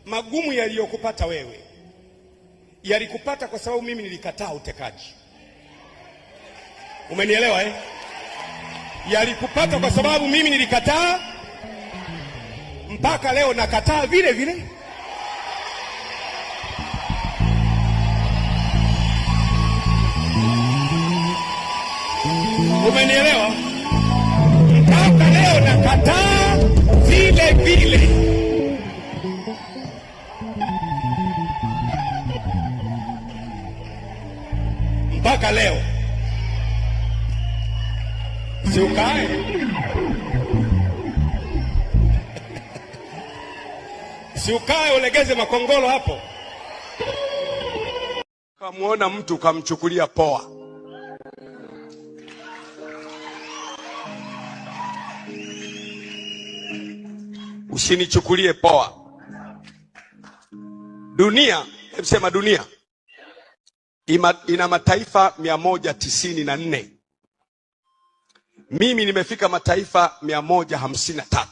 Magumu yaliyokupata wewe yalikupata kwa sababu mimi nilikataa utekaji. Umenielewa eh? Yalikupata kwa sababu mimi nilikataa, mpaka leo nakataa vile vile. Umenielewa? Mpaka leo nakataa vile vile. Mpaka leo. Si ukae. Si ukae ulegeze makongolo hapo. Kamuona mtu kamchukulia poa. Usinichukulie poa. Dunia, hebu sema dunia ina mataifa 194. Mimi nimefika mataifa 153.